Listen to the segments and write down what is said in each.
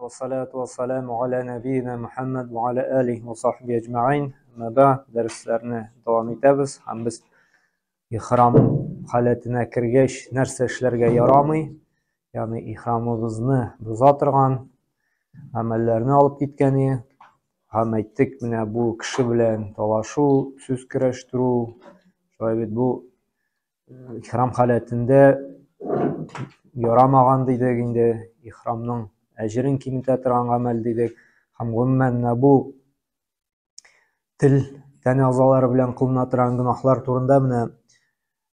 Вассалату вассаламу аля нәбиина Мухаммад ва аля алихи ва сахби әҗмәгыйн. Әмма бәгъд, дәресләрне дәвам итәбез һәм без ихрам халәтенә кергәч нәрсә эшләргә ярамый, ягъни ихрамыбызны боза торган гамәлләрне алып киткән идек. Һәм әйттек, менә бу кеше белән талашу, сүз көрәштерү, шулай бит бу ихрам халәтендә ярамаган дидек инде, ихрамның әҗерен киметә торган гамәл дидек. Һәм гомумән менә бу тел, тән әгъзалары белән кылына торган гөнаһлар турында менә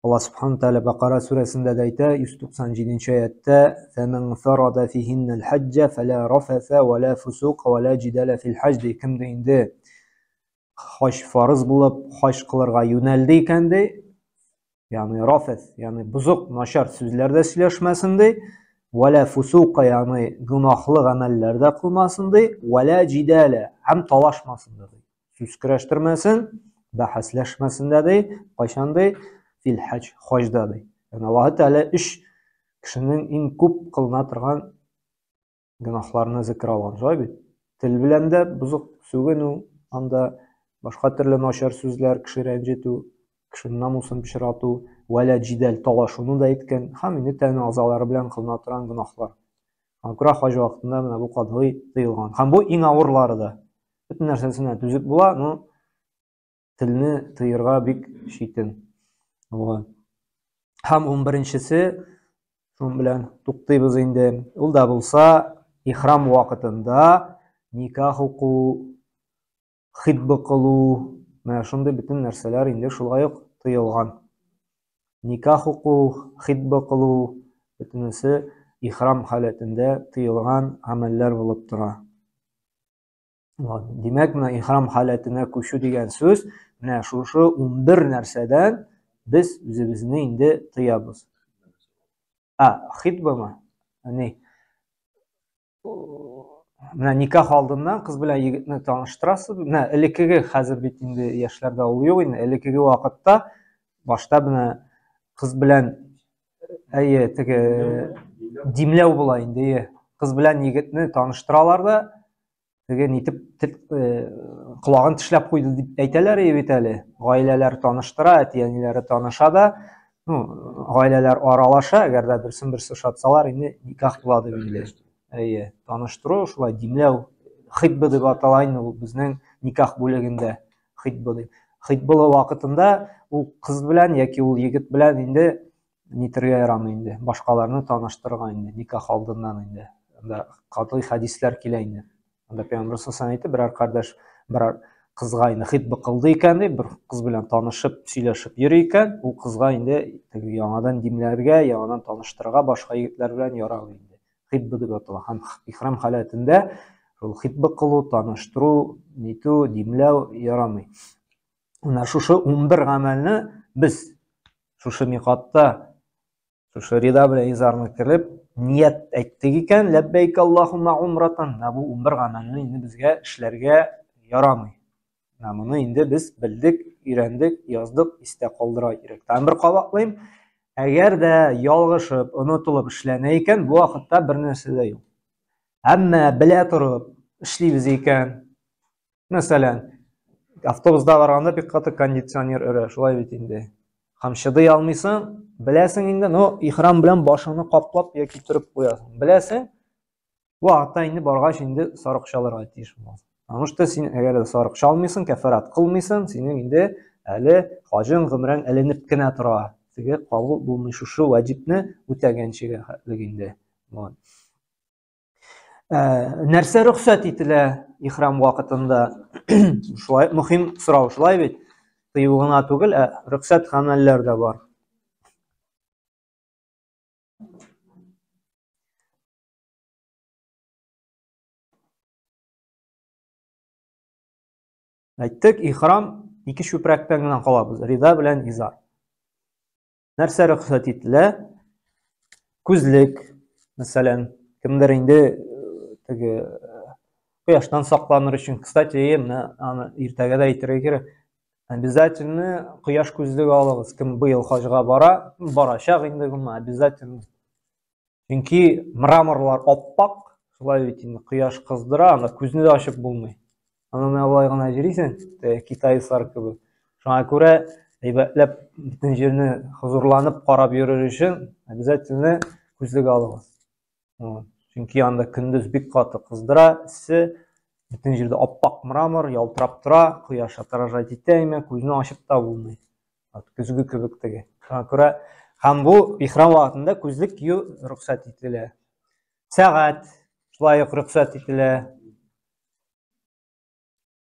Алла Субхану Тәгалә Бакара сүрәсендә дә әйтә, 197 аятта, "Фәмән фарада фихиннал хаҗҗа фәлә рафаса ва ла фусука ва ла җидала фил хаҗ" ди. Кемдә инде хаҗ фарыз булып, хаҗ кылырга юнәлде икән ди, ягъни рафас, ягъни бозык, начар сүзләр дә сөйләшмәсен ди, ва ла фусука, ягъни гөнаһлы гамәлләр дә кылмасын ди, ва ла җидала һәм талашмасын ди. Сүз көрәштермәсен, бәхәсләшмәсен дә ди, кайчан ди? Фил хаҗ, хаҗда ди. Ягъни Аллаһы Тәгалә өч кешенең иң күп кылына торган гөнаһларны зикр алган. Шулай бит? Тел белән дә бозык сүгенү, анда башка төрле начар сүзләр, кеше рәнҗетү, кешенең намусын пычрату, вәлә җидәл талашуны да әйткән һәм инде тән әгъзалары белән кылына торган гөнаһлар. Аңа күрә хаҗ вакытында менә бу катгый тыелган. Һәм бу иң авырлары да. Бөтен нәрсәсенә түзеп була, но телне тыерга бик читен. Вот. Һәм 11-нчесе, шуның белән туктыйбыз инде. Ул да булса ихрам вакытында никах уку, хитбы кылу, менә шундый бөтен нәрсәләр инде шулай ук тыелган. Никах уку, хитбы кылу, бөтенесе ихрам халәтендә тыелган гамәлләр булып тора. Вот. Димәк, менә ихрам халәтенә күчү дигән сүз, менә шушы 11 нәрсәдән без үзебезне инде тыябыз. А, хитбамы? Ни? Менә никах алдыннан кыз белән егетне таныштырасыз. Менә элеккеге, хәзер бит инде яшьләрдә ул юк инде, элеккеге вакытта башта менә кыз белән әйе, теге димләү була инде, әйе. Кыз белән егетне таныштыралар да, теге нитеп колагын тешләп куйды дип әйтәләр бит әле. Гаиләләр таныштыра, әти-әниләре таныша да, ну, гаиләләр аралаша, әгәр дә берсен берсе ошатсалар, инде никах була дип инде. Әйе, таныштыру, шулай димләү, хитбы дип атала инде ул безнең никах бүлегендә хитбы дип. Хитбылы вакытында ул кыз белән яки ул егет белән инде нитергә ярамый инде, башкаларны таныштырырга инде, никах алдыннан инде. Анда катгый хәдисләр килә инде. Анда Пәйгамбер саллаллаху әйтте, берәр кардәш берәр кызга инде хитбы кылды икән ди, бер кыз белән танышып, сөйләшеп йөри икән, ул кызга инде теге яңадан димләргә, яңадан таныштырырга башка егетләр белән ярамый инде. Хитбы дип атала. Һәм ихрам халәтендә шул хитбы кылу, таныштыру, нитү, димләү ярамый. Менә шушы 11 гамәлне без шушы микатта, шушы рида белән изарны кереп, ният әйттек икән, ләббәйк Аллаһумма умратан, менә бу 11 гамәлне инде безгә эшләргә ярамый. Менә моны инде без белдек, өйрәндек, яздык, истә калдыра кирәк. Тагын бер кабатлыйм. Әгәр дә ялгышып, онытылып эшләнә икән, бу вакытта бер нәрсә дә юк. Әмма белә торып эшлибез икән, Мәсәлән, автобуста барганда бик каты кондиционер өрә, шулай бит инде. Һәм чыдый алмыйсың, беләсең инде, но ихрам белән башыңны каплап яки төреп куясың. Беләсең, бу вакытта инде баргач инде сарык чалырга тиеш буласың. Потому что син әгәр дә сарык чалмыйсың, кәфарат кылмыйсың, синең инде әле хаҗың, гомрәң эленеп кенә тора. Теге кабул булмый шушы ваҗибне үтәгәнчегә хәтлек инде. Вот. Нәрсә рөхсәт ителә ихрам вакытында? Шулай мөһим сорау, шулай бит? Тыю гына түгел, ә рөхсәт гамәлләр дә бар. Әйттек, ихрам ике чүпрәктән генә калабыз, рида белән изар. Нәрсә рөхсәт ителә? Күзлек, мәсәлән, кемдер инде теге кояштан сакланыр өчен, кстати, менә аны иртәгә дә әйтергә кирәк. Обязательно кояш күзлеге алыгыз. Кем быел хаҗга бара, барачак инде, гомумән, обязательно. Чөнки мраморлар аппак, Шулай бит инде, кояш кыздыра, анда күзне дә ачып булмый. Аны менә болай гына йөрисең, китайцлар кебек. Шуңа күрә әйбәтләп бөтен җирне хозурланып карап йөрер өчен обязательно күзлек алыгыз. Чөнки анда көндез бик каты кыздыра, эссе, бөтен җирдә аппак мрамор ялтырап тора, кояш отражать итә, имә күзне ачып та булмый. Вот, көзге кебек теге. Шуңа күрә һәм бу ихрам вакытында күзлек кию рөхсәт ителә. Сәгать шулай ук рөхсәт ителә.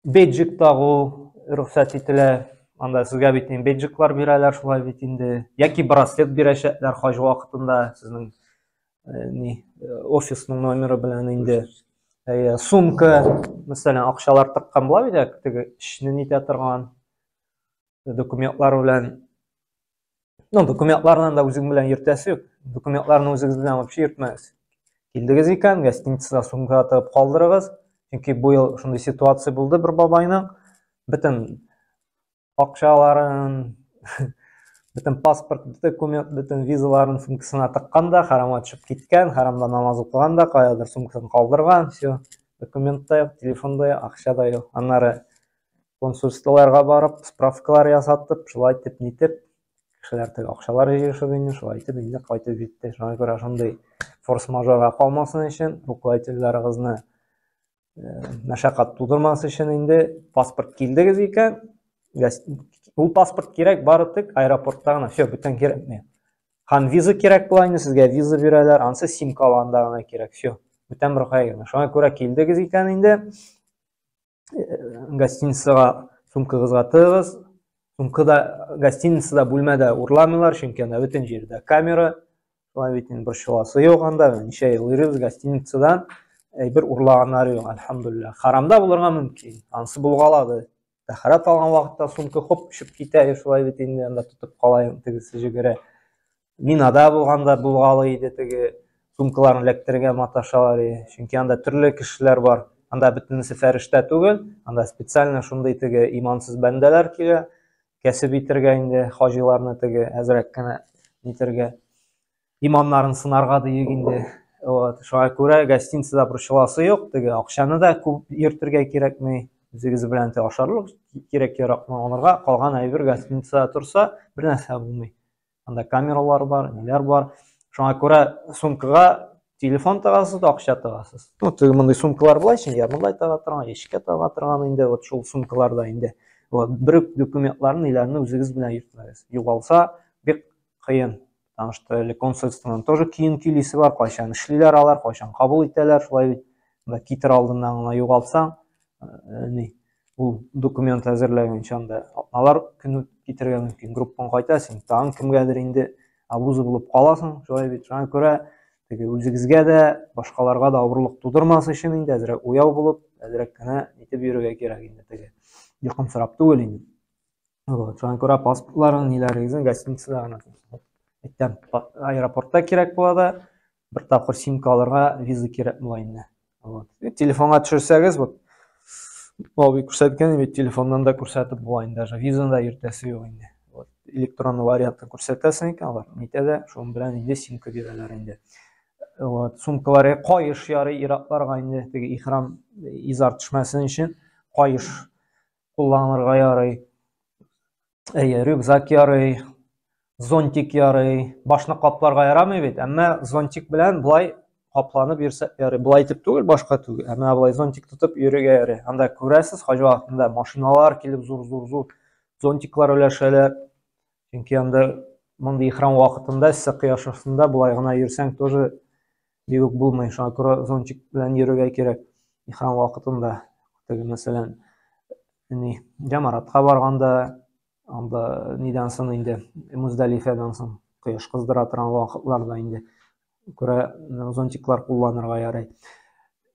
Бейджик тагу рөхсәт ителә. Анда сезгә бит инде бейджиклар бирәләр шулай бит инде. Яки браслет бирәчәкләр хаҗ вакытында сезнең э, ни э, офисның номеры белән инде. Әйе, сумка, мәсәлән, акчалар тыккан була бит, теге эчне нитә торган документлар белән. Ну, документларны да үзең белән йөртәсе юк. Документларны үзегез белән вообще йөртмәгез. Килдегез икән, гостиницада сумкага тыгып калдырыгыз. Чөнки бу ел шундый ситуация булды бер бабайның. Бөтен акчаларын, бөтен паспорт, документ, бөтен визаларын сумкасына тыккан да, харамга төшеп киткән, харамда намаз укыган да, каядыр сумкасын калдырган, все. Документ та юк, телефон да юк, акча да юк. Аннары консульстволарга барып, справкалар ясатып, шулай итеп, нитеп, кешеләр теге акчалар җыешып инде, шулай итеп инде кайтып җитте. Шуңа күрә шундый форс-мажорга калмасын өчен, руководительләрегезне мәшәкать тудырмас өчен инде паспорт килдегез икән, ул паспорт кирәк бары тик аэропортта гына, все, бүтән кирәкми. Һәм виза кирәк була инде, сезгә виза бирәләр, ансы симка алганда гына кирәк, все. Бүтән бер кая кирәкми. Шуңа күрә килдегез икән инде, гостиницага сумкагызга тыгыз. Сумкада гостиницада бүлмәдә урламыйлар, чөнки анда бөтен җирдә камера. Шулай бит инде борчыласы юк анда. Ничә ел йөрибез гостиницадан әйбер урлаганнары юк, әлхәмдүлилләһ. Харамда булырга мөмкин. Ансы булгалады. Тәһарәт алган вакытта сумка хоп төшеп китә, шулай бит инде анда тотып калаем, тегесе җөгерә. Минада булганда булгалый иде теге сумкаларын эләктерергә маташалар иде. Чөнки анда төрле кешеләр бар. Анда бөтенесе фәрештә түгел, анда специально шундый теге имансыз бәндәләр килә, кәсеп итергә инде хаҗиларны теге әзрәк кенә нитергә, иманнарын сынарга диек инде. Вот, шуңа күрә гостиницада борчыласы юк, теге акчаны да күп йөртергә кирәкми. Үзегез белән те ашарлык кирәк-яракны алырга, калган әйбер гостиницада торса, бер нәрсә булмый. Анда камералар бар, ниләр бар. Шуңа күрә сумкага телефон тагасыз да, акча тагасыз. Ну, теге мондый сумкалар була ичен, я мондай тага торган, ящикка тага торган инде, вот шул сумкаларда инде. Вот бер үк документларны, ниләрне үзегез белән йөртмәгез. Югалса, бик кыен. Потому что әле консульствоның тоже киен килисе бар, кайчан эшлиләр алар, кайчан кабул итәләр, шулай бит. Монда китер алдыннан гына югалтсаң, ни, ул документ әзерләгәнче анда атналар көн китергә мөмкин. Группаң кайта, син тагын кемгәдер инде обуза булып каласың, шулай бит. Шуңа күрә теге үзегезгә дә, башкаларга да авырлык тудырмас өчен инде әзрәк уяу булып, әзрәк кенә нитеп йөрергә кирәк инде теге. Йокымсырап түгел инде. Вот, шуңа күрә паспортларын, ниләрегезне гостиницада гына әйтәм, аэропортта кирәк була да, бер тапкыр симка алырга виза кирәк була инде. Вот. И телефонга төшерсәгез, вот, абый күрсәткән бит, телефоннан да күрсәтеп була инде, даже визаны да йөртәсе юк инде. Вот, электронный вариантын күрсәтәсең икән, алар нитә дә, шуның белән инде симка бирәләр инде. Вот, сумкалары каеш ярый ир-атларга инде, теге ихрам изар төшмәсен өчен каеш кулланырга ярый. Әйе, рюкзак ярый, зонтик ярый. Башны капларга ярамый бит, әмма зонтик белән болай капланып йөрсә ярый. Болай итеп түгел, башка түгел. Ә менә болай зонтик тотып йөрергә ярый. Анда күрәсез, хаҗ вакытында машиналар килеп зур-зур-зур зонтиклар өләшәләр. Чөнки анда мондый ихрам вакытында эссе кояш астында болай гына йөрсәң тоже бик үк булмый. Шуңа күрә зонтик белән йөрергә кирәк ихрам вакытында. Теге, мәсәлән, ни, җәмәгатькә барганда, анда нидән соң инде, Муздалифәдән соң кояш кыздыра торган вакытларда инде күрә зонтиклар кулланырга ярый.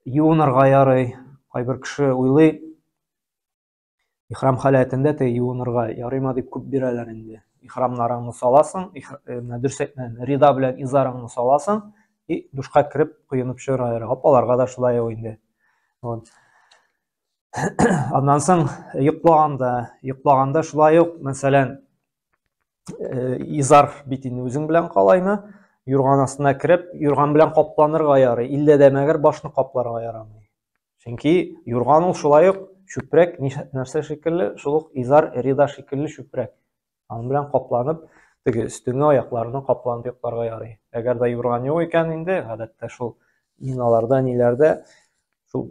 Юынырга ярый. Кайбер кеше уйлый, Ихрам халәтендә теге юынырга ярыйма дип күп бирәләр инде. Ихрамнарыңны саласың, менә дөрес әйтмәдем, рида белән изарыңны саласың и душка кереп коенып чыгарга ярый. Апаларга да шулай ук инде. Вот. Аннан соң йоклаганда, йоклаганда шулай ук, мәсәлән, изар бит инде үзең белән калаймы? Юрган астына кереп, юрган белән капланырга ярый. Илдә дә мәгәр башны капларга ярамый. Чөнки юрган ул шулай ук чүпрәк, нәрсә шикелле, шул ук изар, рида шикелле чүпрәк. Аның белән капланып, теге өстеңә, аякларына капланып йокларга ярый. Әгәр дә юрган юк икән инде, гадәттә шул биналарда, ниләрдә шул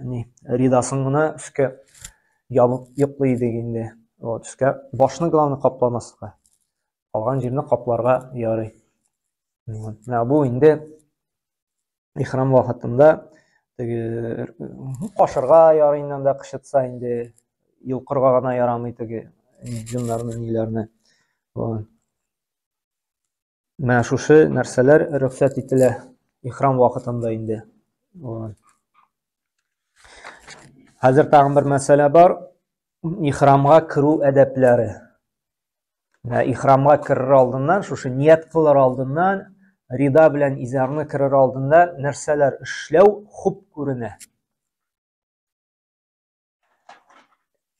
ни ридасын гына өскә ябып йоклый идек инде. Вот, өскә башны главное капламаска. Калган җирне капларга ярый. Менә бу инде ихрам вакытында теге кашырга ярый инде анда кычытса инде йолкырга гына ярамый теге җоннарны ниләрне. Менә шушы нәрсәләр рөхсәт ителә ихрам вакытында инде. Хәзер тагын бер мәсьәлә бар. Ихрамга керү әдәпләре. Менә ихрамга керер алдыннан, шушы ният кылыр алдыннан, рида белән изарны керер алдында нәрсәләр эшләү хуп күренә.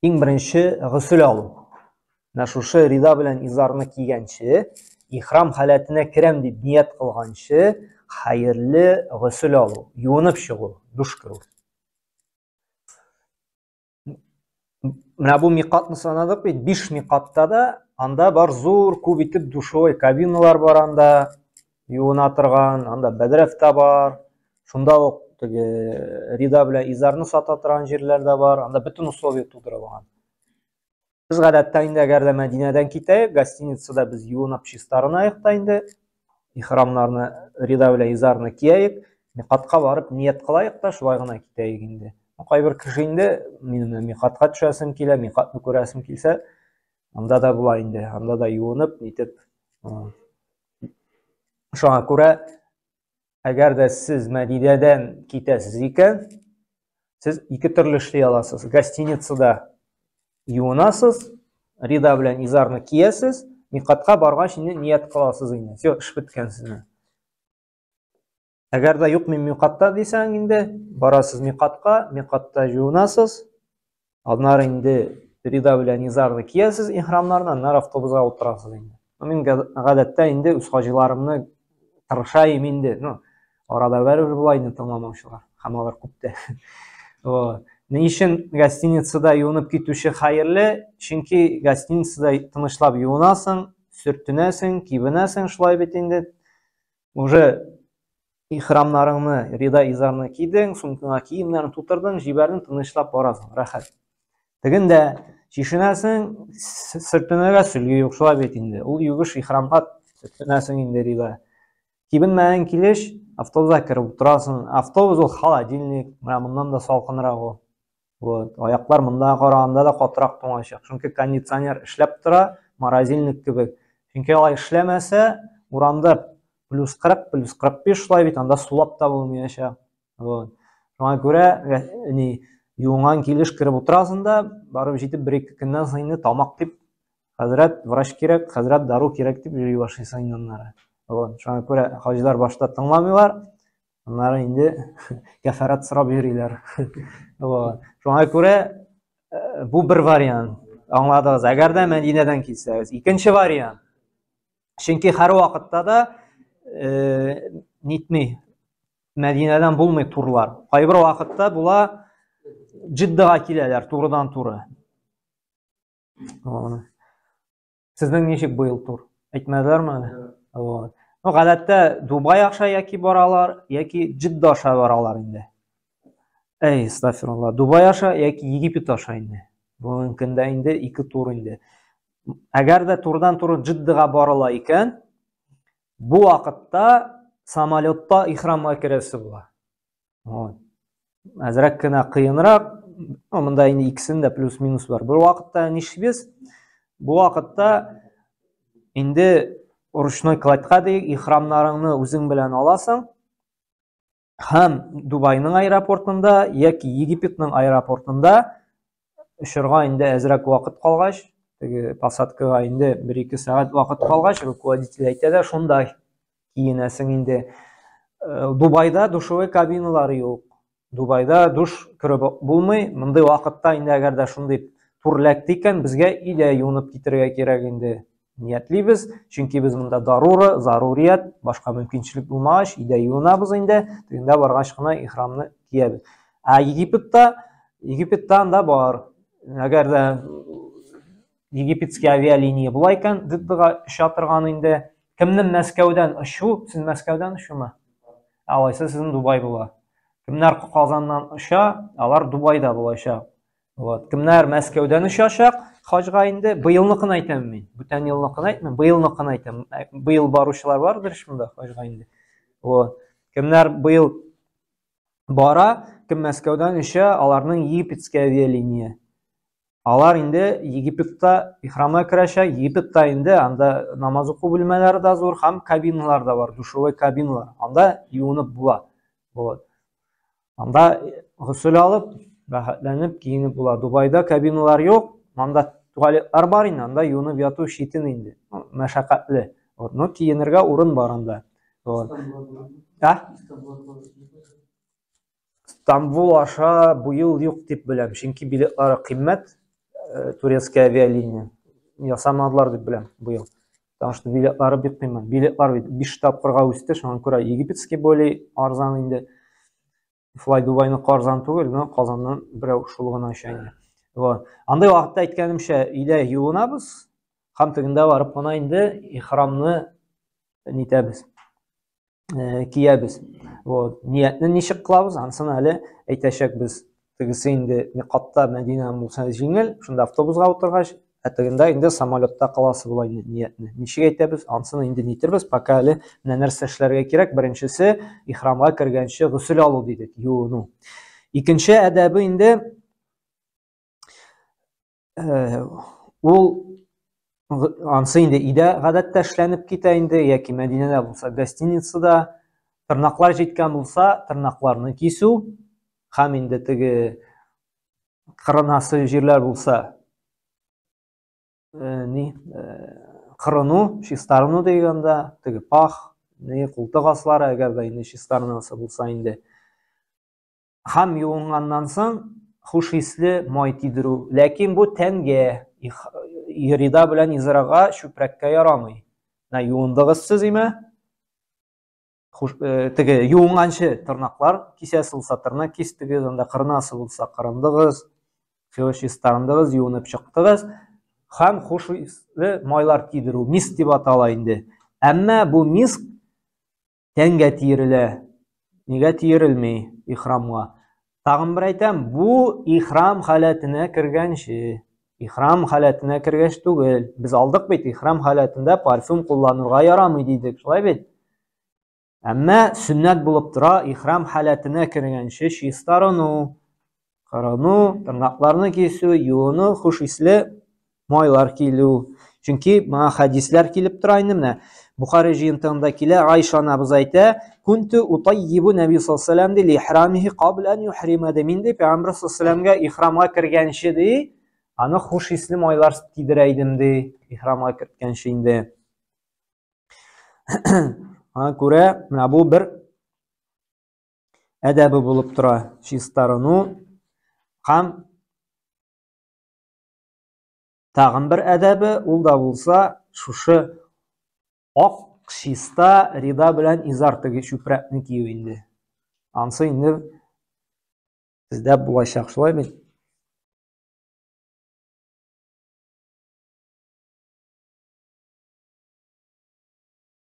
Иң беренче госел алу. Менә шушы рида белән изарны кигәнче, ихрам халәтенә керәм дип ният кылганчы, хәерле госел алу, юынып чыгу, душ керү. Менә бу микатны санадык бит, 5 микатта да анда бар зур күп итеп душевой кабиналар бар анда, юына торган, анда бәдрәф тә бар. Шунда ук теге рида белән изарны сата торган җирләр дә бар, анда бөтен условия тудырылган. Без гадәттә инде әгәр дә Мәдинәдән китәек, гостиницада без юынып чистарынаек та инде, ихрамнарны, рида белән изарны кияек, микатка барып ният кылаек та, шулай гына китәек инде. Кайбер кеше инде, минем микатка төшәсем килә, микатны күрәсем килсә, анда да була инде, анда да юынып, нитеп. Шуңа күрә Әгәр дә сез Мәдинәдән китәсез икән, сез ике төрле эшли аласыз. Гостиницада юынасыз, рида белән изарны киясез, микатка баргач инде ният кыласыз инде. Все, эш беткән сезнең. Әгәр дә юк, мин микатта дисәң инде, барасыз микатка, микатта юынасыз, Аннары инде рида белән изарны киясез ихрамнарны, аннары автобусга утырасыз инде. Мин гадәттә инде үз хаҗиларымны тырышайым инде. Ну, арада бәрібір була инде тыңламаучылар. Һәм алар күп тә. Вот. Ни өчен гостиницада юынып китүче хәерле? Чөнки гостиницада тынычлап юынасың, сөртенәсең, кибенәсең шулай бит инде. Уже ихрамнарыңны, рида изарны кидең, сумкаңа киемнәрен тутырдың, җибәрдең, тынычлап барасың, рәхәт. Тегендә чишенәсең, сөртенергә сөлге юк, шулай бит инде. Ул югыш ихрамга сөртенәсең инде рида. Кибенмәгән килеш автобуска кереп утырасың. Автобус ул холодильник, менә моннан да салкынрак ул. Вот. Аяклар монда караганда да катырак туңачак. Чөнки кондиционер эшләп тора, морозильник кебек. Чөнки алай эшләмәсә, урамда плюс 40, плюс 45 шулай бит, анда сулап та булмаячак. Вот. Шуңа күрә ни юынган килеш кереп утырасың да, барып җитеп бер-ике көннән соң инде тамак дип, хәзрәт врач кирәк, хәзрәт дару кирәк дип йөри башлыйсың инде аннары. Вот. Шуңа күрә хаҗилар башта тыңламыйлар, Аннары инде кәфәрат сорап йөриләр. Вот. Шуңа күрә э, бу бер вариант. Аңладыгыз. Әгәр дә Мәдинәдән килсәгез. Икенче вариант. Чөнки һәр вакытта да э, нитми. Мәдинәдән булмый турлар. Кайбер вакытта була Җиддага киләләр турыдан-туры. Сезнең ничек быел тур? Әйтмәделәрме әле? Вот. Ну, гадәттә Дубай аша яки баралар, яки Джидда аша баралар инде. Әй, астафирулла, Дубай аша яки Египет аша инде. Бүгенге көндә инде ике тур инде. Әгәр дә турыдан-туры Джиддага барыла икән, бу вакытта самолетта ихрамга керәсе була. Вот. Әзрәк кенә кыенрак. Ну, монда инде икесендә плюс-минус бар. Бер вакытта нишлибез? Бу вакытта инде ручной кладька диек, ихрамнарыңны үзең белән аласың. Һәм Дубайның аэропортында яки Египетның аэропортында очырга инде әзрәк вакыт калгач, теге посадкага инде бер-ике сәгать вакыт калгач, руководитель әйтә дә, шунда киенәсең инде. Э, Дубайда душевой кабиналар юк. Дубайда душ кереп булмый. Мондый вакытта инде әгәр дә шундый тур эләкте икән, безгә өйдә юынып китергә кирәк инде. ниятлибез, чөнки без монда дарура, зарурият, башка мөмкинчелек булмагач, өйдә юынабыз инде, тегендә баргач кына ихрамны киябез. Ә Египетта, Египетта анда бар. Әгәр дә египетский авиалиния була икән, Джиддага оча торган инде. Кемнең Мәскәүдән очу, сез Мәскәүдән очумы? Алайса сезнең Дубай була. Кемнәр Казаннан оча, алар Дубайда булачак. Вот. Кемнәр Мәскәүдән очачак хаҗга инде, быелныкын әйтәм мин. Бүтән елныкын әйтмим, быелныкын әйтәм. Быел баручылар бардыр шунда хаҗга инде. Вот. Кемнәр быел бара, кем Мәскәүдән оча, аларның египетская авиалиния. Алар инде Египетта ихрамга керәчәк. Египетта инде анда намаз уку бүлмәләре дә зур һәм кабиналар да бар, душевой кабиналар. Анда юынып була. Вот. Анда госел алып, рәхәтләнеп киенеп була. Дубайда кабиналар юк, анда туалетлар бар инде, анда юынып яту читен инде, мәшәкатьле. Вот, но киенергә урын бар анда. Вот. А? Стамбул аша бу ел юк дип беләм, чөнки билетлары кыйммәт, турецкая авиалиния ясамадылар дип беләм быел. Потому что билетлары бик кыйммәт. Билетлар бит 5 тапкырга үсте, шуңа күрә египетский более арзан инде. Флай Дубайныкы арзан түгел, но Казаннан берәү шул гына оча инде. Вот. Андый вакытта әйткәнемчә, өйдә юынабыз һәм тегендә барып кына инде ихрамны нитәбез. Киябез. Вот. Ниятне ничек кылабыз, анысын әле әйтәчәкбез. Тегесе инде микатта Мәдинә булса җиңел, шунда автобусга утыргач, ә тегендә инде самолетта каласы була инде ниятне. Ничек әйтәбез, анысын инде нитербез, пока әле менә нәрсә эшләргә кирәк. Беренчесе, ихрамга кергәнче госел алу дидек, юыну. Икенче әдәбе инде ул ансы инде өйдә гадәттә эшләнеп китә инде, яки Мәдинәдә булса гостиницада тырнаклар җиткән булса, тырнакларны кисү һәм инде теге кырынасы җирләр булса, ни, кырыну, чистарыну дигәндә, теге пах, ни, култык аслары, әгәр дә инде чистарынасы булса инде. Һәм юынганнан соң хуш исле май тидерү. Ләкин бу тәнгә, рида белән израга, чүпрәккә ярамый. Менә юындыгыз сез име? Хуш, теге юынганчы тырнаклар кисәсе булса тырнак кистегез, анда кырынасы булса кырындыгыз, все чистарындыгыз, юынып чыктыгыз. Һәм хуш исле майлар тидерү, миск дип атала инде. Әмма бу миск тәнгә тиерелә. Нигә тиерелми ихрамга? Тагын бер әйтәм, бу ихрам халәтенә кергәнче. Ихрам халәтенә кергәч түгел. Без алдык бит, ихрам халәтендә парфюм кулланырга ярамый дидек, шулай бит? Әмма сөннәт булып тора ихрам халәтенә кергәнче чистарыну, кырыну, тырнакларны кисү, юыну, хуш исле майлар килү. Чөнки моңа хәдисләр килеп тора инде менә. Бухари җыентыгында килә, Айша анабыз әйтә, Кунту утаййибу Нәби саллаллаһу алейһи ва сәлләм ди, лихрамихи кабл ан юхрима ди. Мин ди, Пәйгамбәр саллаллаһу алейһи ва сәлләмгә ихрамга кергәнче ди, аны хуш исле майлар кидерә идем ди, ихрамга керткәнче инде. Аңа күрә менә бу бер әдәбе булып тора, чистарыну һәм тагын бер әдәбе, ул да булса шушы ак чиста рида белән изар теге чүпрәкне кию инде. Ансы инде сездә булачак, шулай бит?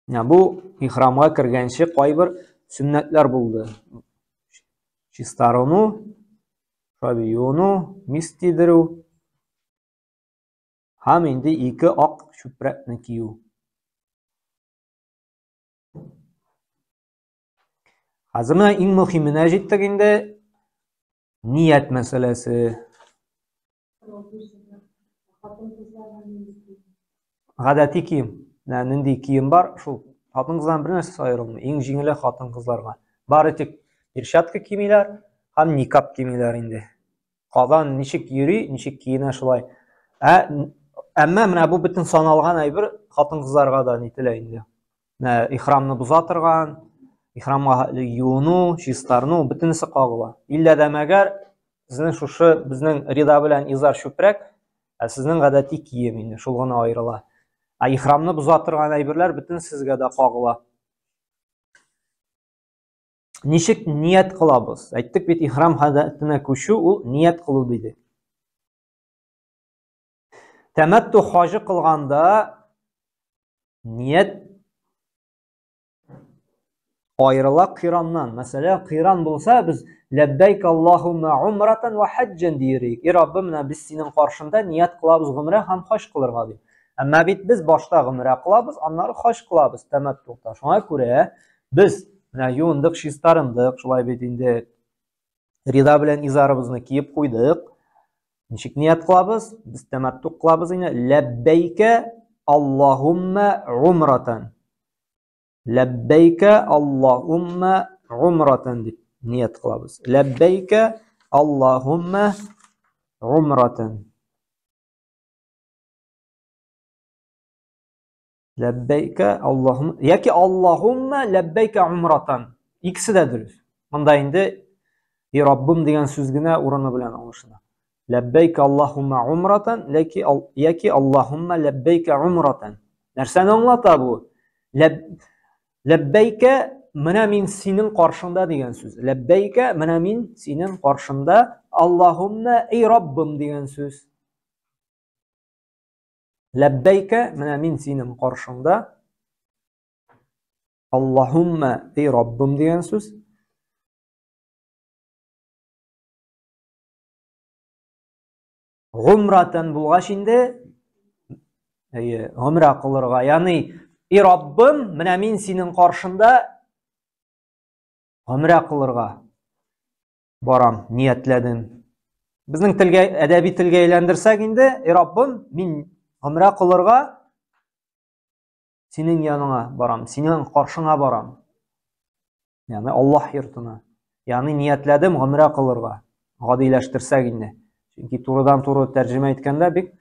Менә бу ихрамга кергәнче кайбер сөннәтләр булды. Чистарыну, шаби юыну, мис тидерү һәм инде ике ак чүпрәкне кию. Хәзер менә иң мөһименә җиттек инде. Ният мәсьәләсе. Гадәти кием. Менә нинди кием бар, шул хатын-кыздан бер нәрсәсе аерылмый. Иң җиңеле хатын-кызларга. Бары тик перчатка кимиләр һәм никаб кимиләр инде. Казан ничек йөри, ничек киенә шулай. Ә әмма менә бу бөтен саналган әйбер хатын-кызларга да нителә инде. Менә ихрамны боза торган, ихрамга юыну, чистарыну, бөтенесе кагыла. Иллә дә мәгәр сезнең шушы безнең рида белән изар чүпрәк, ә сезнең гадәти кием инде, шул гына аерыла. Ә ихрамны боза торган әйберләр бөтен сезгә дә кагыла. Ничек ният кылабыз? Әйттек бит, ихрам халәтенә күчү ул ният кылу диде. Тәмәтту хаҗы кылганда ният аерыла кыйраннан. Мәсәлән, кыйран булса, без ләббәйк Аллаһумма умратан ва хаҗҗан диерик. И Раббым, менә без синең каршында ният кылабыз гомрә һәм хаҗ кылырга дип. Әмма бит без башта гомрә кылабыз, аннары хаҗ кылабыз тәмәттугта. Шуңа күрә без менә юындык, чистарындык, шулай бит инде рида белән изарыбызны киеп куйдык. Ничек ният кылабыз? Без тәмәттуг кылабыз инде. Ләббәйкә Аллаһумма умратан. Ләббәйкә Аллаһумма умратан дип ният кылабыз. Ләббәйкә Аллаһумма умратан. Ләббәйкә Аллаһум яки Аллаһумма ләббәйкә умратан. Икесе дә дөрес. Монда инде и Раббым дигән сүз генә урыны белән аңлашыла. Ләббәйкә Аллаһумма умратан, ләки яки Аллаһумма ләббәйкә умратан. Нәрсәне аңлата бу? Ләббәйкә менә мин синең каршыңда дигән сүз. Ләббәйкә менә мин синең каршыңда, Аллаһумма эй Раббым дигән сүз. Ләббәйкә, менә мин синең каршыңда. Аллаһумма, эй Раббым дигән сүз. Гумратан булгач инде, әйе, гумра кылырга, ягъни, эй Раббым, менә мин синең каршында гумра кылырга барам, ниятләдем. Безнең телгә, әдәби телгә әйләндерсәк инде, эй Раббым, мин гомрә кылырга синең яныңа барам, синең каршыңа барам. Ягъни Аллаһ йортына. Ягъни ниятләдем гомрә кылырга. Гадиләштерсәк инде. Чөнки турыдан-туры тәрҗемә иткәндә бик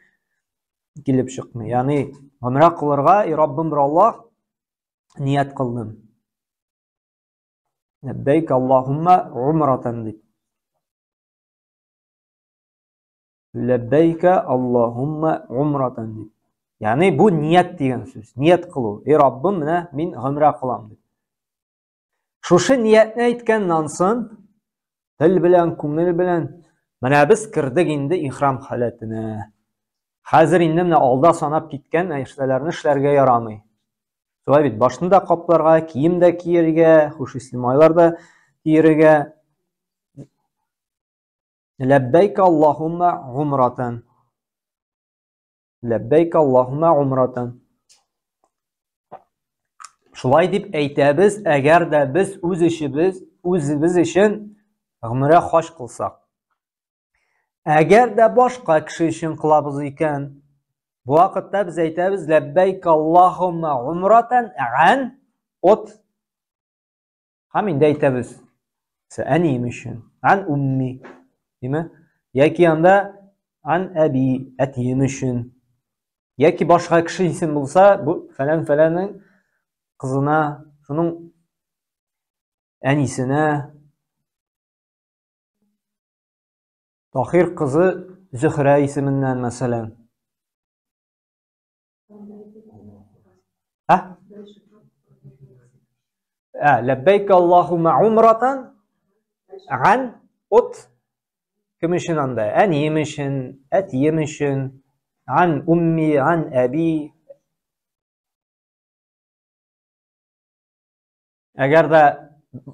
килеп чыкмый. Ягъни гомрә кылырга, эй Раббым бер Аллаһ, ният кылдым. Ләббәйк Аллаһумма умратан дип. Ләббәйкә Аллаһумма умратан дип. Ягъни бу ният дигән сүз. Ният кылу. Эй Раббым, менә мин гомрә кылам дип. Шушы ниятне әйткәннән соң, тел белән, күңел белән менә без кердек инде ихрам халәтенә. Хәзер инде менә алда санап киткән нәрсәләрне эшләргә ярамый. Шулай бит, башны да капларга, кием дә киергә, хуш исле майлар да киергә. Ләббәйк Аллаһумма умратан. Ләббәйк Аллаһумма умратан. Шулай дип әйтәбез, әгәр дә без үз эшебез, үзебез өчен гомрә хаҗ кылсак. Әгәр дә башка кеше өчен кылабыз икән, бу вакытта без әйтәбез ләббәйк Аллаһумма умратан ан от һәм инде әйтәбез әнием өчен, ан умми, димә? Яки анда ан әби, әтием өчен. Яки башка кеше исем булса, бу фәлән фәләнең кызына, шуның әнисенә. Тахир кызы Зөһрә исеменнән, мәсәлән. Ә? Ә, ләббәйк Аллаһумма умратан ан от кем өчен анда? Әнием өчен, әтием өчен, ан умми, ан әби. Әгәр дә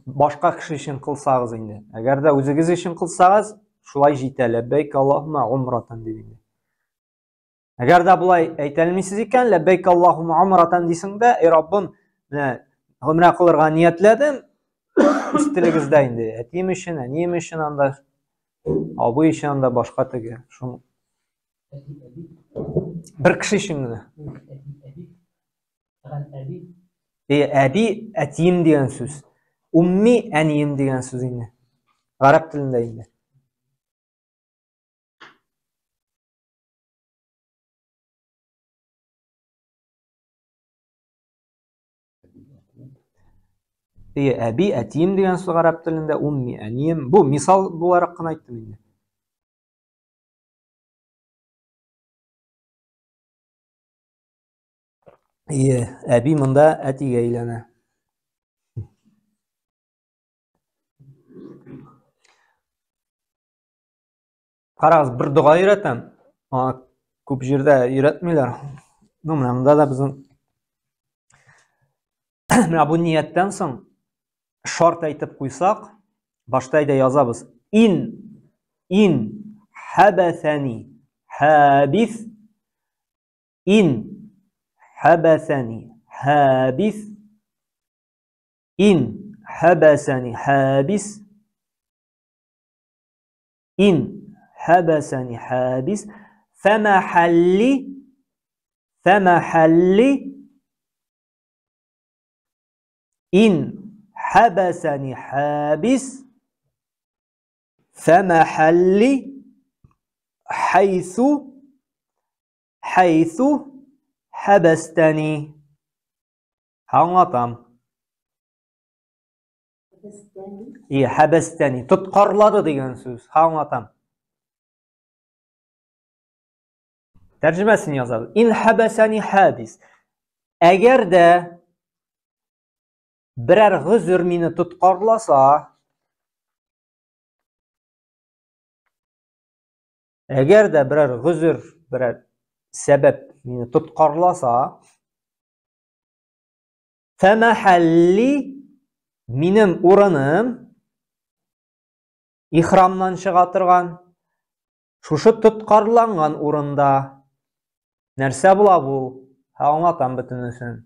башка кеше өчен кылсагыз инде. Әгәр дә үзегез өчен кылсагыз, шулай җитә. Ләббәйк Аллаһумма умратан дип инде. Әгәр дә болай әйтә алмыйсыз икән, ләббәйк Аллаһумма умратан дисең дә, эй Раббым, менә гомрә кылырга ниятләдем, үз телегездә инде. Әтием өчен, әнием өчен анда, абый өчен анда башка теге. Шул бер кеше өчен генә. Әби, әби әтием дигән сүз. Умми әнием дигән сүз инде. Гарәп телендә инде. Әйе, әби, әтием дигән сүз гарәп телендә, умми, әнием. Бу мисал буларак кына әйттем инде. Ие, әби монда әтигә әйләнә. Карагыз, бер дога өйрәтәм. Аңа күп җирдә өйрәтмиләр. Ну, менә монда да безнең менә бу нияттән соң шарт әйтеп куйсак, башта әйдә язабыз. Ин ин хәбәсәни хәбис ин хәбәсәни хәбис ин хәбәсәни хәбис Ин хәбәсәни хәбис фәмәхәлли фәмәхәлли ин хәбәсәни хәбис фәмәхәлли хәйсу хәйсу хәбәстәни. Аңлатам. И, хәбәстәни. Тоткарлады дигән сүз. Ха, аңлатам. Тәрҗемәсен язабыз. Ин хәбәсәни хәбис. Әгәр дә берәр гозер мине тоткарласа, әгәр дә берәр гозер, берәр сәбәп мине тоткарласа, Фәмәхәлли минем урыным ихрамнан чыга торган шушы тоткарланган урында нәрсә була бу? Һә, аңлатам бөтенесен.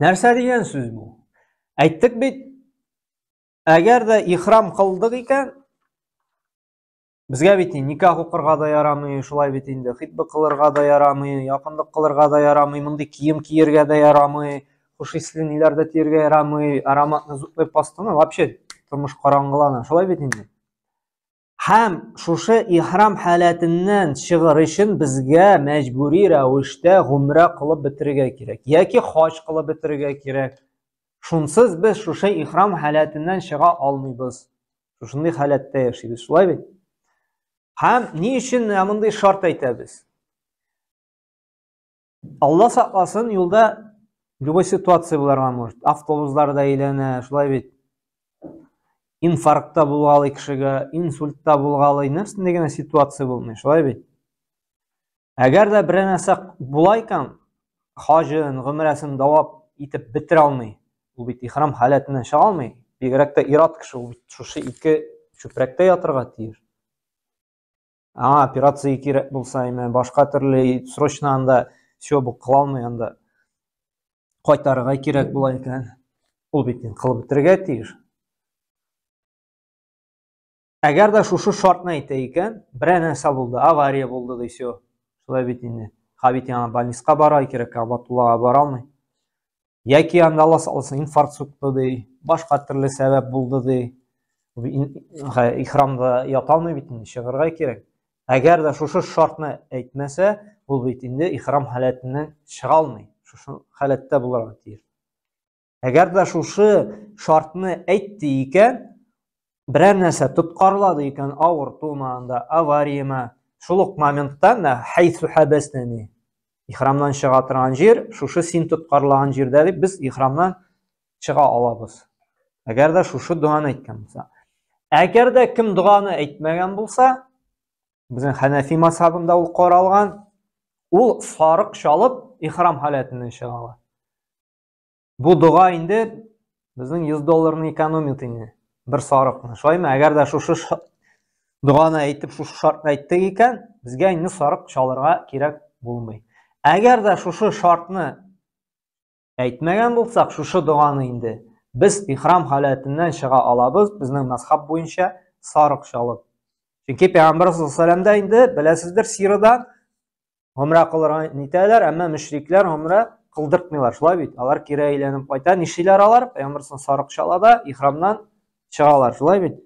Нәрсә дигән сүз бу? Әйттек бит, әгәр дә ихрам кылдык икән, безгә бит никах укырга да ярамый, шулай бит инде, хитбе кылырга да ярамый, якынлык кылырга да ярамый, мондый кием киергә дә ярамый, хуш исле ниләр дә тиергә ярамый, ароматный зубной пастаны вообще тормыш караңгылана, шулай бит инде. Һәм шушы ихрам халәтеннән чыгыр өчен безгә мәҗбүри рәвештә гумрә кылып бетерергә кирәк яки хаҗ кылып бетерергә кирәк. Шунсыз без шушы ихрам халәтеннән чыга алмыйбыз. Шушындый халәттә яшибез, шулай бит? Һәм ни өчен менә мондый шарт әйтәбез? Алла сакласын, юлда любой ситуация буларга может. Автобуслар да әйләнә, шулай бит. Инфаркт та булгалый кешегә, инсульт та булгалый, нәрсә генә ситуация булмый, шулай бит. Әгәр дә берәр нәрсә була икән, хаҗын, гомрәсен дәвам итеп бетерә алмый. Ул бит ихрам халәтеннән чыга алмый. Бигрәк тә ир-ат кеше, ул бит шушы ике чүпрәктә ятырга тиеш. Аңа операция кирәк булса, имә башка төрле срочно анда все бу кыла алмый анда. Кайтарырга кирәк була икән. Ул бит инде кылып бетерергә тиеш. Әгәр дә шушы шартны әйтә икән, берәр нәрсә булды, авария булды ди, все. Шулай бит инде. Ха бит яңа больницага бара кирәк, Абатуллага бара алмый. Яки анда Алла сакласын, инфаркт сукты ди, башка төрле сәбәп булды ди. Ихрамда ята алмый бит инде, чыгарга кирәк. Әгәр дә шушы шартны әйтмәсә, ул бит инде ихрам халәтеннән чыга алмый. Шушы халәттә булырга тиеш. Әгәр дә шушы шартны әйтте икән, берәр нәрсә тоткарлады икән, авыртумы анда, аварияме, шул ук моментта менә хәйсу хәбәснәни, ихрамнан чыга торган җир, шушы син тоткарлаган җирдә дип без ихрамнан чыга алабыз. Әгәр дә шушы доганы әйткән булса. Әгәр дә кем доганы әйтмәгән булса, безнең Хәнәфи мазһабында ул каралган, ул сарык чалып ихрам халәтеннән чыга ала. Бу дога инде безнең 100 долларны экономит инде. Бер сарыкны. Шулаймы? Әгәр дә шушы доганы әйтеп, шушы шартны әйттек икән, безгә инде сарык чалырга кирәк булмый. Әгәр дә шушы шартны әйтмәгән булсак, шушы доганы инде без ихрам халәтеннән чыга алабыз, безнең мазхаб буенча сарык чалып. Чөнки Пәйгамбәр саллаллаһу алейһи вә инде беләсездер сирадан Гомрә кылырга нитәләр, әмма мөшрикләр гомрә кылдыртмыйлар. Шулай бит? Алар кире әйләнеп кайта. Нишлиләр алар? Пәйгамбәр сарык чала да ихрамнан чыгалар. Шулай бит?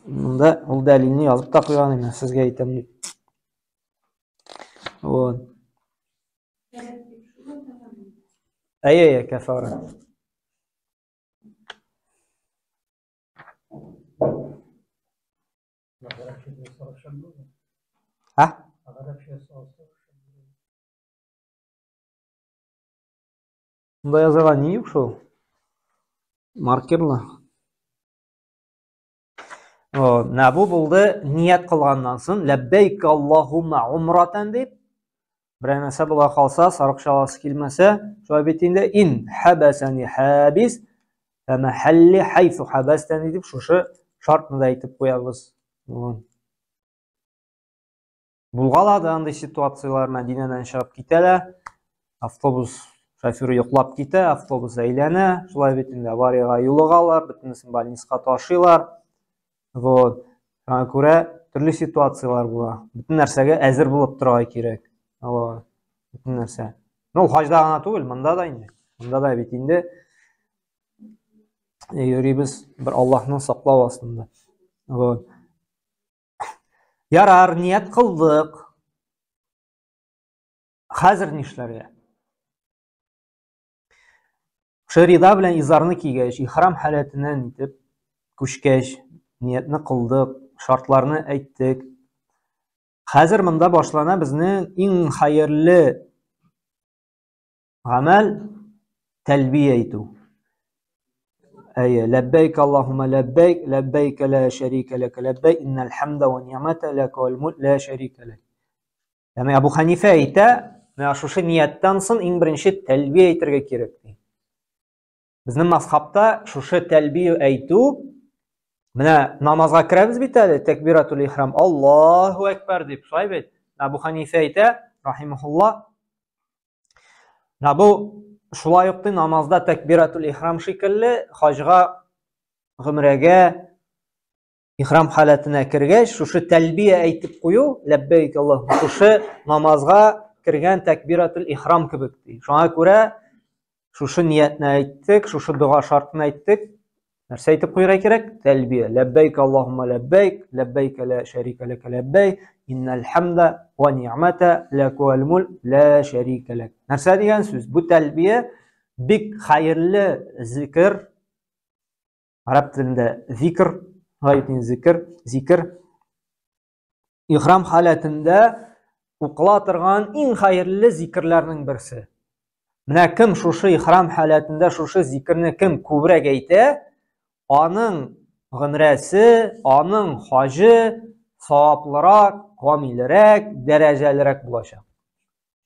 Монда ул дәлилне язып та куйган инде, сезгә әйтәм дип. Вот. Әйе, әйе, кәфара. Ә? Монда язырга ни юк шул? Маркерлы. Менә бу булды ният кылганнан соң ләббәйк Аллаһумма умратан дип берәр нәрсә була калса, сарык чаласы килмәсә, шулай бит инде ин хабасани хабис фәмәхәлли хайсу хабастани дип шушы шартны да әйтеп куябыз. Булгалады андый ситуацияләр, Мәдинәдән чыгып китәләр, автобус шоферы йоклап китә, автобус әйләнә, шулай бит инде авариягә юлыгалар, бөтенесен больницага ташыйлар. Вот. Шуңа күрә төрле ситуацияләр була. Бөтен нәрсәгә әзер булып торырга кирәк. Вот. Бөтен нәрсә. Ну, хаҗда гына түгел, монда да инде. Монда да бит инде йөрибез бер Аллаһның саклау астында. Вот. Ярар, ният кылдык. Хәзер нишләргә? Шерида белән изарны кигәч, ихрам халәтеннән итеп күчкәч, ниятне кылдык, шартларны әйттек. Хәзер монда башлана безнең иң хәерле Гамәл тәлбия әйтү. Әйе, ләббәйк Аллаһумма ләббәйк, ләббәйк ла шәрикә ләк ләббәйк, иннәл хамда ва ни'мата ләк вал мулк ла шәрикә ләк. Ягъни Абу Ханифә әйтә, менә шушы нияттән соң иң беренче тәлбия әйтергә кирәк ди. Безнең мазхабта шушы тәлбия әйтү менә намазга керәбез бит әле, тәкбиратул ихрам, Аллаһу әкбәр дип, шулай бит? Абу Ханифә әйтә, рахимахулла, Менә бу шулай ук намазда тәкбиратул ихрам шикелле хаҗга, гомрәгә ихрам халәтенә кергәч, шушы тәлбия әйтеп кую, ләббәйк Аллаһ, шушы намазга кергән тәкбиратул ихрам кебек ди. Шуңа күрә шушы ниятне әйттек, шушы дога шартын әйттек. Нәрсә әйтеп куярга кирәк? Тәлбия. Ләббәйк Аллаһумма ләббәйк, ләббәйк ла шәрикә ләк ләббәйк, иннәл хамда ва ни'мата ләк вәл мулк ла шәрикә ләк. Нәрсә дигән сүз? Бу тәлбия бик хәерле зикр. Араб телендә зикр, гаятин зикр, зикр. Ихрам халәтендә укыла торган иң хәерле зикерләрнең берсе. Менә кем шушы ихрам халәтендә шушы зикерне кем күбрәк әйтә, аның гомрәсе, аның хаҗы саваплырак, камилрәк, дәрәҗәлерәк булачак.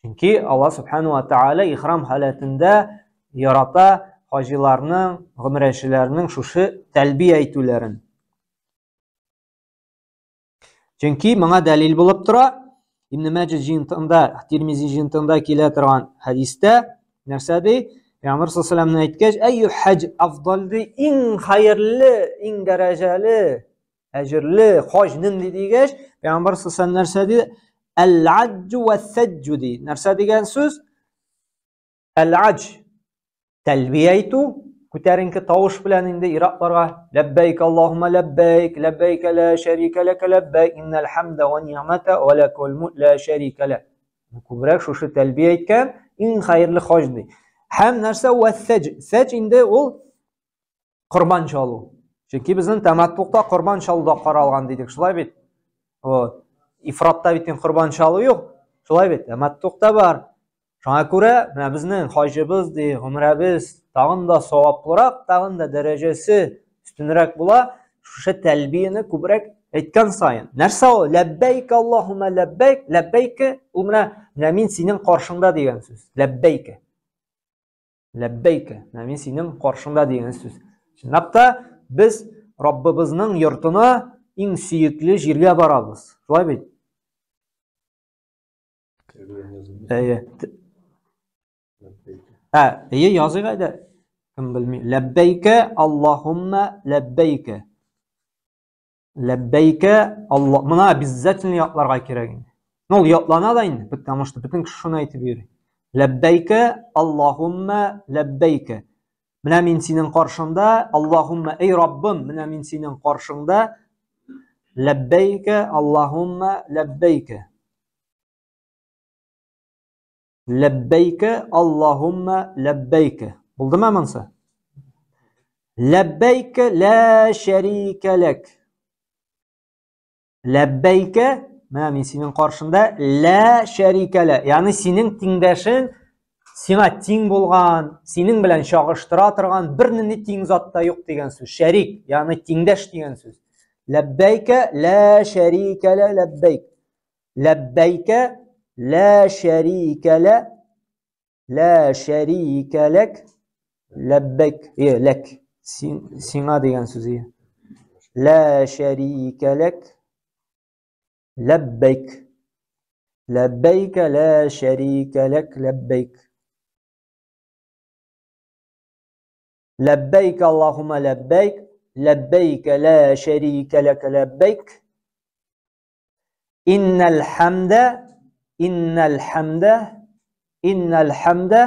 Чөнки Алла субхану ва тааля ихрам халәтендә ярата хаҗиларның, гомрәчеләрнең шушы тәлбия әйтүләрен. Чөнки моңа дәлил булып тора, Ибн Мәҗә җыентыгында, Тирмизи җыентыгында килә торган хәдистә нәрсә ди? Пәйгамбәр саллаллаху алейһи әйткәч, "Әйю хаҗ афдал" ди, иң хәерле, иң дәрәҗәле, әҗерле хаҗ нинди дигәч, Пәйгамбәр саллаллаху нәрсә ди? Әл-аҗҗу вәс-саҗҗу ди. Нәрсә дигән сүз? Әл-аҗ тәлбия әйтү, күтәренке тавыш белән инде иракларга ләббәйк Аллаһумма ләббәйк, ләббәйк ла шәрикә ләк ләббәйк, иннәл хамда ва ни'мата ва ләкул мулк ла шәрикә ләк. Күбрәк шушы тәлбия әйткән иң хәерле хаҗ ди. Һәм нәрсә вәссәҗ? Сәҗ инде ул корбан чалу. Чөнки безнең тәмәттукта корбан чалу да каралган дидек, шулай бит? Вот. Ифратта бит корбан чалу юк. Шулай бит? Тәмәттукта бар. Шуңа күрә менә безнең хаҗыбыз ди, гомрәбез тагын да саваплырак, тагын да дәрәҗәсе өстенрәк була. Шушы тәлбияне күбрәк әйткән саен. Нәрсә ул? Ләббәйк Аллаһумма ләббәйк, ләббәйк ул менә менә мин синең каршыңда дигән сүз. Ләббәйк. Ләббәйк, менә мин синең каршыңда дигән сүз. Чынлап та без Раббыбызның йортына иң сөекле җиргә барабыз. Шулай бит? Әйе. Ә, әйе, языйк әйдә. Кем белми. Ләббәйкә Аллаһумма ләббәйкә. Ләббәйкә Алла. Моны обязательно ятларга кирәк инде. Ну, ул ятлана да инде, потому что бөтен кеше шуны әйтеп йөри. Ләббәйкә Аллаһумма ләббәйкә. Менә мин синең каршыңда, Аллаһумма, эй Раббым, менә мин синең каршыңда. Ләббәйкә Аллаһумма ләббәйкә. Ләббәйкә Аллаһумма ләббәйкә. Булдымы монысы? Ләббәйкә ла шәрикә ләк. Ләббәйкә, менә мин синең каршында ла шәрикә лә, ягъни синең тиңдәшең, сиңа тиң булган, синең белән чагыштыра торган бернинди тиң зат та юк дигән сүз. Шәрик, ягъни тиңдәш дигән сүз. Ләббәйкә ла шәрикә лә ләббәйк. Ләббәйкә ла шәрикә лә ла шәрикә ләк ләббәйк. Е, ләк. Син, сиңа дигән сүз. Е. Ла шәрикә ләк ләббәйк. Ләббәйкә ла шәрикә ләк ләббәйк. Ләббәйк Аллаһумма ләббәйк. Ләббәйкә ла шәрикә ләк ләббәйк. Иннәл хәмдә, иннәл хәмдә, иннәл хәмдә.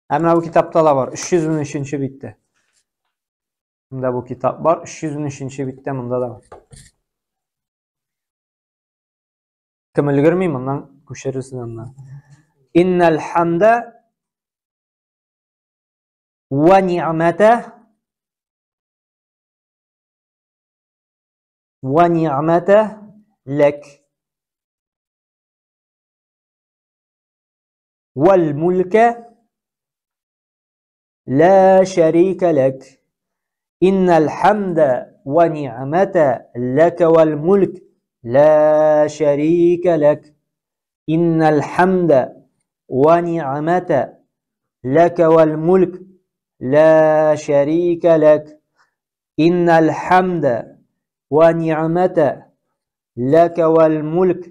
Ә менә бу китапта да бар, 313 биттә. Монда бу китап бар, 313 биттә монда да бар. Кем өлгерми, моннан күчерерсез анда. Иннәл хәмдә ва ни'мәтә Вә ни'мәтә ләк. Вәл мүлкә лә шәрикә ләк. Иннәл хәмдә вә ни'мәтә ләкә вәл мүлк лә шәрикә ләк. Иннәл хәмдә вә ни'мәтә ләкә вәл мүлк лә шәрикә ләк. Иннәл хәмдә вә ни'мәтә ләкә вәл мүлк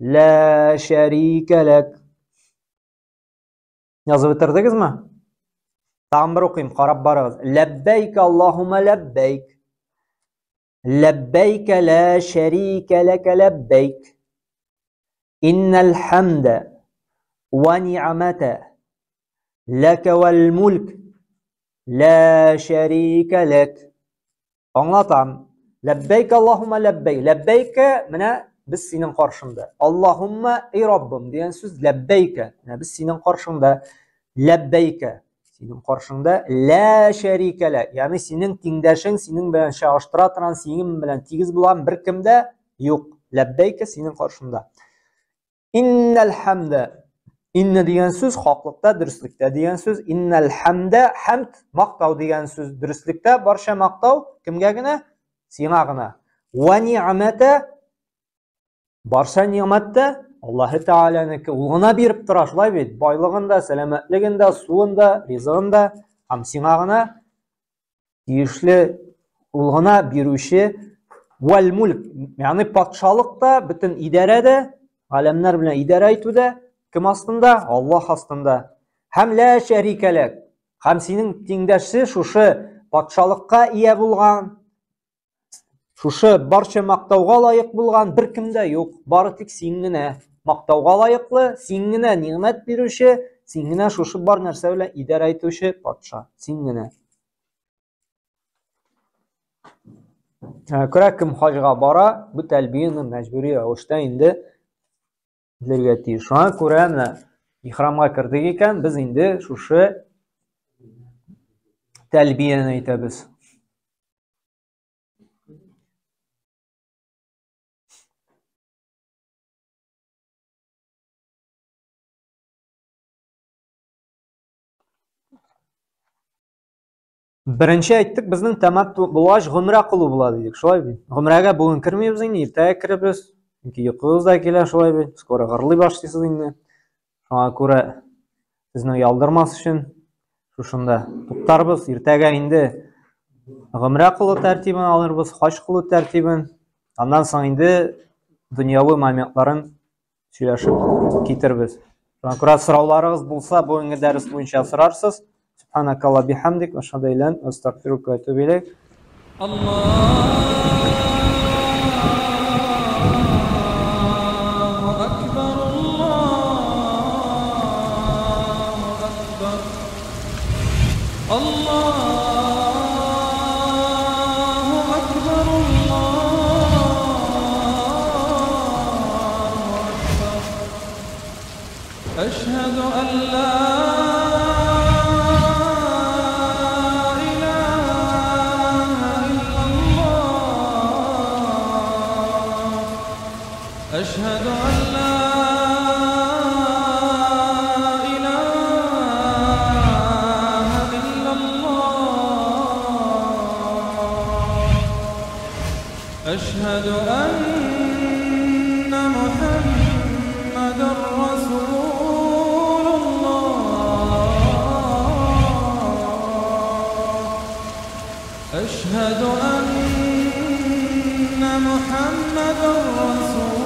лә шәрикә ләк. Язып бетердегезме? Тагын бер укыйм, карап барыгыз. Ләббәйк Аллаһумма ләббәйк. Ләббәйк лә шәрикә ләкә ләббәйк. Иннәл хәмдә вә ни'мәтә ләкә вәл мүлк лә шәрикә ләк. Аңлатам. Ләббәйк Аллаһумма ләббәйк. Ләббәйкә менә без синең каршыңда. Аллаһумма эй Раббым дигән сүз ләббәйкә. Менә без синең каршыңда. Ләббәйкә. Синең каршыңда лә шәрикә лә. Ягъни синең тиңдәшең, синең белән чагыштыра торган, синең белән тигез булган беркем дә юк. Ләббәйкә синең каршыңда. Иннәл хәмдә. Иннә дигән сүз хаклыкта, дөреслектә дигән сүз. Иннәл хәмдә, хәмд мактау дигән сүз. Дөреслектә барча мактау кемгә генә? Сиңа гына. Ва ни'мәтә барча ни'мәт тә Аллаһы Тәгаләнеке. Ул гына биреп тора, шулай бит? Байлыгын да, сәламәтлеген дә, суын да, ризыгын да һәм сиңа гына тиешле ул гына бирүче вәл мүлк, ягъни патшалык та, бөтен идарә дә, галәмнәр белән идарә итү дә кем астында? Аллаһ астында. Һәм лә шәрикә ләк. Һәм синең тиңдәшсе шушы патшалыкка ия булган, шушы барча мактауга лаек булган беркем дә юк. Бары тик син генә мактауга лаеклы, син генә ни'мәт бирүче, син генә шушы бар нәрсә белән идарә итүче патша, син генә. Күрә кем хаҗга бара, бу тәлбияне мәҗбүри рәвештә инде белергә тиеш. Шуңа күрә менә ихрамга кердек икән, без инде шушы тәлбияне әйтәбез. Беренче әйттек, безнең тәматту булгач гомрә кылу була дидек, шулай бит. Гомрәгә бүген кермибез инде, иртәгә керербез. Чөнки йокыгыз да килә, шулай бит. Скоро гырлый башлыйсыз инде. Шуңа күрә сезне ялдырмас өчен шушында туктарбыз. Иртәгә инде гомрә кылу тәртибен алырбыз, хаҗ кылу тәртибен. Аннан соң инде дөньяви моментларын сөйләшеп китербез. Шуңа күрә сорауларыгыз булса, бүгенге дәрес буенча сорарсыз. Субханакалла бихамдик, ашһаду илля анта, астагфирука ва атубу илейк. Аллаһу акбар, Аллаһу акбар, Аллаһу акбар, Аллаһу акбар. أشهد أن محمدا رسول